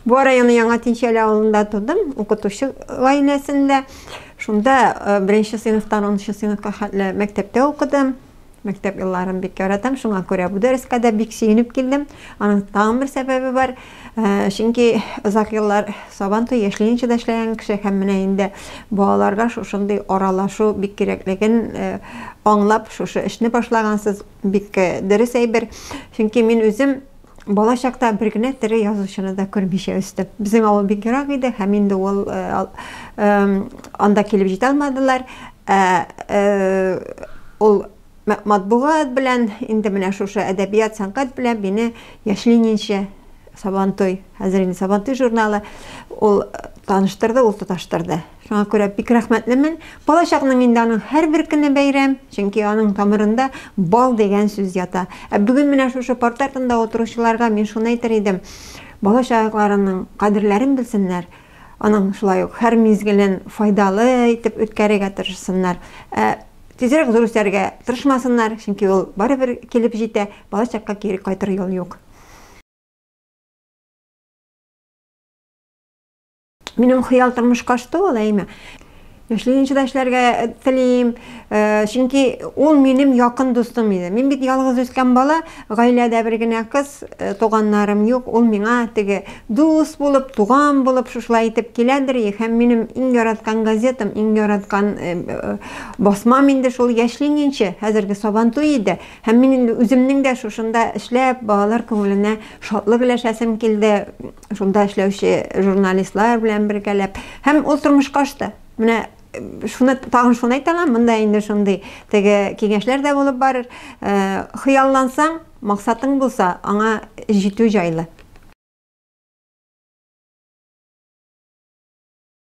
Буа районы Яңа Тинчәле авылында тудым, укытучы гаиләсендә. Шунда беренче сыйныфтан 10 сыйныфка хәтле мәктәптә укыдым. Мәктәп елларын бик яратам, шуңа күрә бу дәрескә дә бик сөенеп килдем. Аның тагын бер сәбәбе бар. Чөнки озак еллар Сабантуй Яшь Ленинчыда эшләгән кеше һәм менә инде балаларга шушындый аралашу бик кирәклеген аңлап, шушы эшне башлагансыз, бик дөрес әйбер. Чөнки мин үзем бала чакта бер генә тере язучыны да күрмичә үстем. Безнең авыл бик ерак иде һәм инде ул анда килеп җитә алмадылар. Ул матбугат белән, инде менә шушы әдәбият, сәнгать белән мине Яшь Ленинчы, Сабантуй, хәзер инде Сабантуй журналы, ул таныштырды, ул тоташтырды. Шуңа күрә бик рәхмәтлемен. Балачакның инде аның һәрбер көне бәйрәм, чөнки аның тамырында бал дигән сүз ята. Ә бүген менә шушы парта артында утыручыларга мин шуны әйтер идем. Балачакларының кадерләрен белсеннәр, аның шулай ук һәр мизгелен файдалы итеп үткәрергә тырышсыннар. Ә тизрәк зур үсәргә тырышмасыннар, чөнки ул барыбер килеп җитә, балачакка кире кайтыр юл юк. Минем хыял тормышка ашты ул, әйме. Яшь Ленинчыда эшләргә телим, чөнки ул минем якын дустым иде. Мин бит ялгыз үскән бала, гаиләдә бер генә кыз, туганнарым юк. Ул миңа теге дус булып, туган булып шушылай итеп киләдер. Һәм минем иң яраткан газетам, иң яраткан басмам инде шул Яшь Ленинчы, хәзерге Сабантуй иде. Һәм мин инде үземнең дә шушында эшләп, балалар күңеленә шатлык өләшәсем килде. Шунда эшләүче журналистлар белән бергәләп. Һәм ул тормышка ашты. Менә шуны тагын шуны әйтә алам, монда инде шундый теге киңәшләр дә булып барыр. Хыяллансаң, максатың булса, аңа җитү җайлы.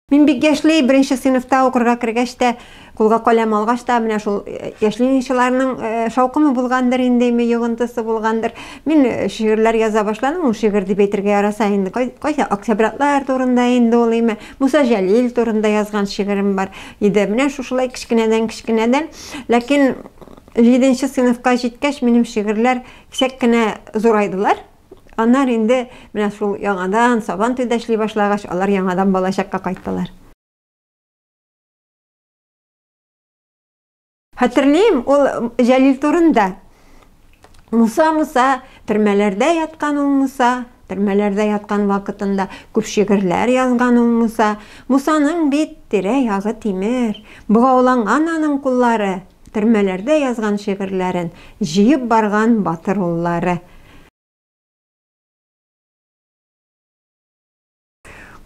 Мин бик яшьли, беренче сыйныфта укырга кергәч тә, кулга каләм алгач та, менә шул яшь ленинчыларның шаукымы булгандыр инде, йогынтысы булгандыр. Мин шигырьләр яза башладым, ул шигырь дип әйтергә яраса инде. Кайсы октябрятлар турында инде ул име, Муса Җәлил турында язган шигырем бар иде. Менә шушылай кечкенәдән-кечкенәдән. Ләкин 7 сыйныфка җиткәч, минем шигырьләр кисәк кенә зурайдылар. Аннары инде менә шул яңадан Сабантуйда эшли башлагач, алар яңадан балачакка кайттылар. Хәтерлим, ул Җәлил турында. Муса, Муса, төрмәләрдә яткан ул Муса, төрмәләрдә яткан вакытында күп шигырьләр язган ул Муса. Мусаның бит тирә-ягы тимер, богауланган аның куллары, төрмәләрдә язган шигырьләрен җыеп барган батыр уллары.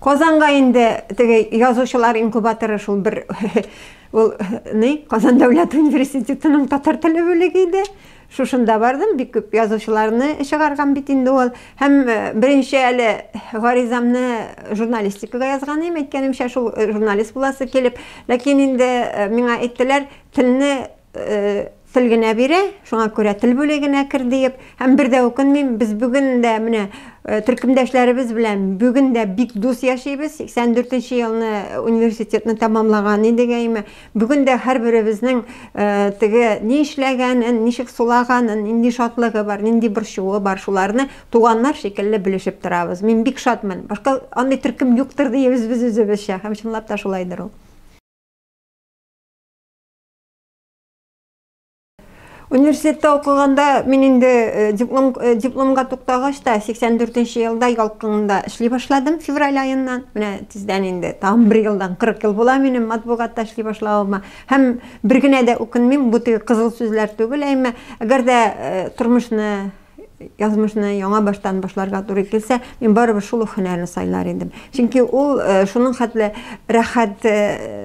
Казанга инде теге язучылар инкубаторы шул бер ул ни Казан дәүләт университетының татар теле бүлеге иде. Шушында бардым, бик күп язучыларны чыгарган бит инде ул. Һәм беренче әле гаризамны журналистикага язган идем, әйткәнемчә, шул журналист буласы килеп. Ләкин инде миңа әйттеләр, телне тел генә бирә, шуңа күрә тел бүлегенә кер диеп. Һәм бер дә үкенмим, без бүген дә менә төркемдәшләребез белән бүген дә бик дус яшибез. 84 елны университетны тәмамлаган идек әйме. Бүген дә һәрберебезнең теге ни эшләгәнен, ничек сулаганын, нинди шатлыгы бар, нинди борчуы бар, шуларны туганнар шикелле белешеп торабыз. Мин бик шатмын. Башка андый төркем юктыр диебез без үзебезчә. Һәм чынлап та шулайдыр ул. Университетта укыганда мин инде дипломга туктагач та 84 елда Ялкында эшли башладым февраль аеннан. Менә тиздән инде тагын бер елдан 40 ел була минем матбугатта эшли башлавыма. Һәм бер генә дә үкенмим, бу теге кызыл сүзләр түгел, әмма әгәр дә тормышны, язмышны яңа баштан башларга туры килсә, мин барыбер шул ук һөнәрне сайлар идем. Чөнки ул шуның хәтле рәхәт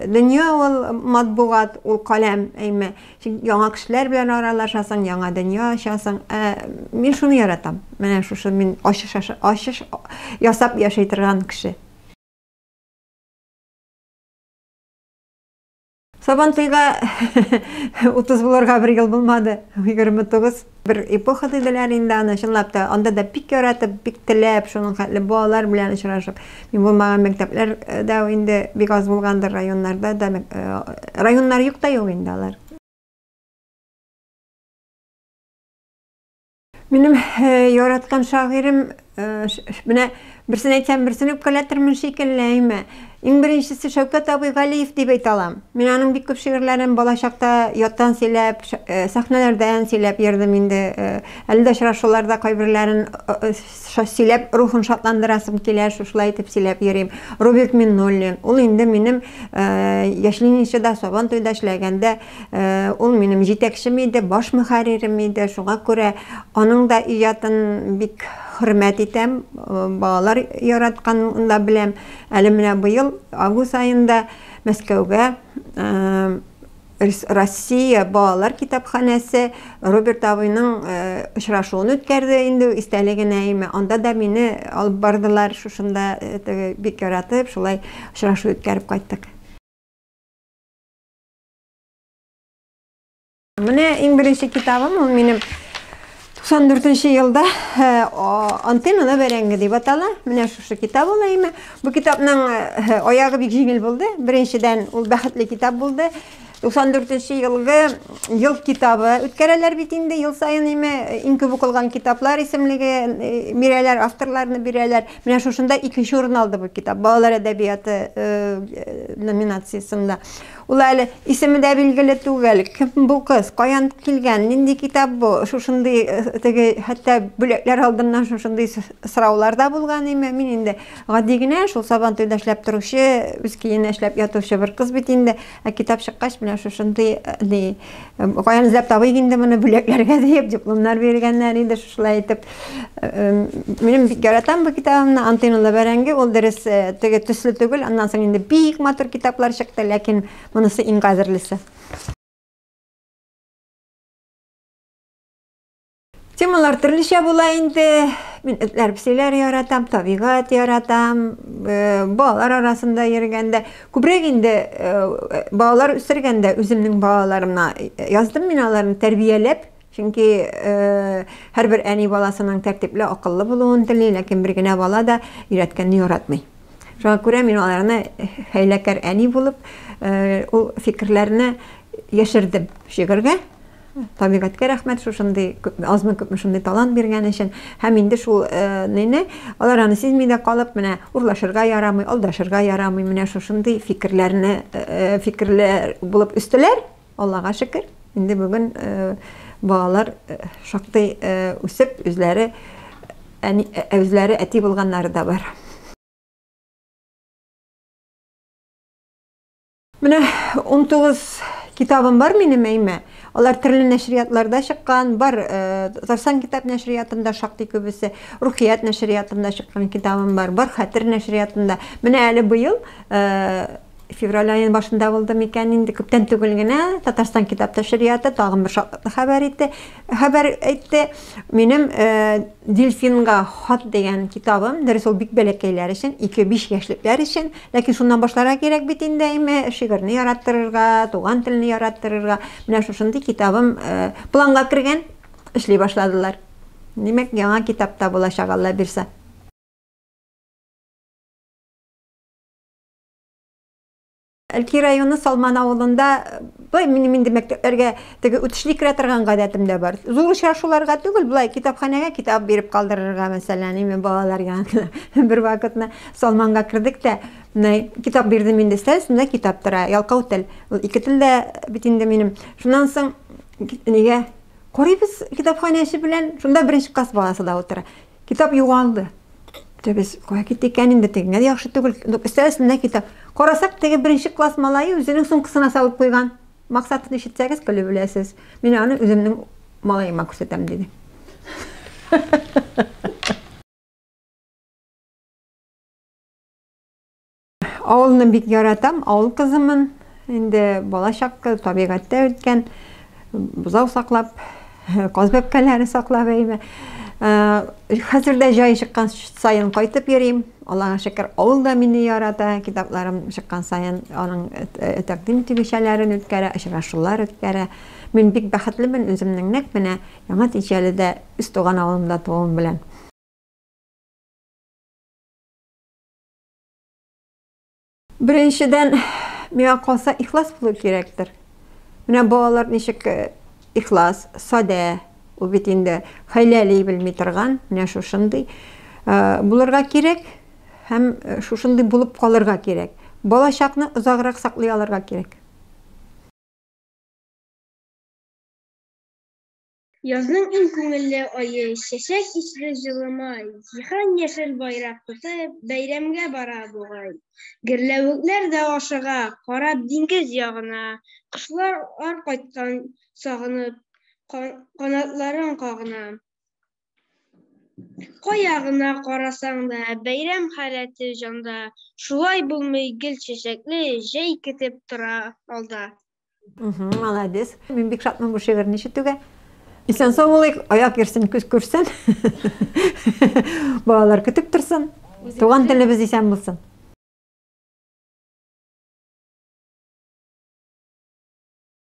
дөнья ул матбугат, ул каләм, әйме. Чөнки яңа кешеләр белән аралашасың, яңа дөнья ачасың. Мин шуны яратам. Менә шушы мин ачыш, ачыш ясап яши торган кеше. Сабантуйга 30 булырга бер ел булмады, 29. Бер эпоха диделәр инде аны, чынлап та, анда да бик яратып, бик теләп, шуның хәтле балалар белән очрашып. Мин булмаган мәктәпләр дә инде бик аз булгандыр, районнарда да, районнар юк та юк инде алар. Минем яраткан шагыйрем Менә берсен әйтсәм, берсен үпкәләтермен шикелле, әйме. Иң беренчесе Шәүкәт абый Галиев дип әйтә алам. Мин аның бик күп шигырьләрен балачакта яттан сөйләп, сәхнәләрдән сөйләп йөрдем инде. Әле дә очрашуларда кайберләрен сөйләп рухын шатландырасым килә, шушылай итеп сөйләп йөрим. Роберт Миннуллин, ул инде минем Яшь Ленинчыда, Сабан туйда эшләгәндә, ул минем җитәкчем иде, баш мөхәррирем иде. Шуңа күрә аның да иҗатын бик хөрмәт итәм, балалар яратканын да беләм. Әле менә быел август аенда Мәскәүгә Россия балалар китапханәсе Роберт абыйның очрашуын үткәрде инде истәлегенә име. Анда да мине алып бардылар, шушында теге бик яратып, шулай очрашу үткәреп кайттык. Менә иң беренче китабым, ул минем 94 нче елда Антенналы бәрәңге дип атала. Менә шушы китап ул әйме. Бу китапның аягы бик җиңел булды. Беренчедән, ул бәхетле китап булды. 94 нче елгы ел китабы үткәрәләр бит инде ел саен име. Иң күп укылган китаплар исемлеге бирәләр, авторларны бирәләр. Менә шушында икенче урын алды бу китап балалар әдәбияты номинациясендә. Ул әле исеме дә билгеле түгел. Кем бу кыз? Каян килгән? Нинди китап бу? Шушындый э, теге хәтта бүләкләр алдыннан шушындый сораулар да булган име? Мин инде гади генә шул Сабан туйда эшләп торучы, үз көенә эшләп ятучы бер кыз бит инде. Ә китап чыккач, менә шушындый э, ни э, каян эзләп табыйк инде моны бүләкләргә диеп дипломнар биргәннәр инде шушылай итеп. Минем бик яратам бу китабымны, Антенналы бәрәңге, ул дөрес теге төсле түгел, аннан соң инде бик матур китаплар чыкты, ләкин монысы иң кадерлесе. Темалар төрлечә була инде. Мин этләр, песиләр яратам, табигать яратам, балалар арасында йөргәндә, күбрәк инде балалар үстергәндә үземнең балаларымна яздым мин аларны тәрбияләп, Чөнки һәрбер әни баласының тәртипле, акыллы булуын тели, ләкин бер генә бала да өйрәткәнне яратмый. Шуңа күрә мин аларны хәйләкәр әни булып, ул фикерләрне яшердем шигырьгә. Табигатькә рәхмәт шушындый азмы күпме шундый талант биргән өчен. Һәм инде шул нине алар аны сизми дә калып, менә урлашырга ярамый, алдашырга ярамый, менә шушындый фикерләрне фикерләр булып үстеләр. Аллага шөкер, инде бүген балалар шактый үсеп, үзләре әни, үзләре әти булганнары да бар. Менә 19 китабым бар минем әймә. Алар төрле нәшриятларда чыккан, бар Татарстан китап нәшриятында шактый күбесе, Рухият нәшриятында чыккан китабым бар, бар Хәтер нәшриятында. Менә әле быел Февраль аеның башында булды микән инде, күптән түгел генә Татарстан китап нәшрияты тагын бер шатлыклы хәбәр итте. Хәбәр әйтте. Минем э, Дельфинга хат дигән китабым, дөрес ул бик бәләкәйләр өчен, 2-5 яшьлекләр өчен, ләкин шуннан башларга кирәк бит инде, әйме, шигырьне яраттырырга, туган телне яраттырырга. Менә шушындый китабым э, планга кергән, эшли башладылар. Димәк, яңа китап та булачак, Алла бирсә. Әлки районы Салман авылында былай минем инде мәктәпләргә теге үтешли керә торган гадәтем дә бар. Зур очрашуларга түгел, былай китапханәгә китап биреп калдырырга, мәсәлән, инде балалар янына. Бер вакытны Салманга кердек тә, менә китап бирдем инде, өстәл өстендә китап тора, ялкау тел. Ул ике телдә бит инде минем. Шуннан соң нигә карыйбыз китапханәче белән, шунда беренче класс баласы да утыра. Китап югалды. Без кая китте икән инде, тегеңә дә яхшы түгел. Өстәл өстендә китап. Карасак, теге беренче класс малае үзенең сумкасына салып куйган. Максатын ишетсәгез, көлеп үләсез. Мин аны үземнең малаема күрсәтәм, диде. Авылны бик яратам, авыл кызымын. Инде балачак табигатьтә үткән, бозау саклап, каз бәбкәләре саклап әйме. Хәзер дә җай чыккан саен кайтып йөрим. Аллага шөкер, авыл да мине ярата. Китапларым чыккан саен аның тәкъдим итү кичәләрен үткәрә, очрашулар үткәрә. Мин бик бәхетлемен үземнең нәкъ менә Яңа Тинчәледә үз туган авылымда тууым белән. Беренчедән, миңа калса, ихлас булу кирәктер. Менә балалар ничек э, ихлас, садә, ул бит инде хәйләли белми торган, менә шушындый. булырга кирәк һәм шушындый булып калырга кирәк. Балачакны озаграк саклый алырга кирәк. Язның иң күңелле ае, чәчәк исле җылы май, Җиһан яшел байрак тотып, бәйрәмгә бара бугай. Гөрләвекләр дә ашыга, карап диңгез ягына, Кошлар кайткан сагынып, канатларын кагына. Кая гына карасаң да, бәйрәм халәте җанда, Шулай булмый гел чәчәкле җәй көтеп тора алда. Молодец. Мин бик шатмын бу шигырьне ишетүгә. Исән сау булыйк, аяк йөрсен, күз күрсен. Балалар көтеп торсын. Туган телебез исән булсын.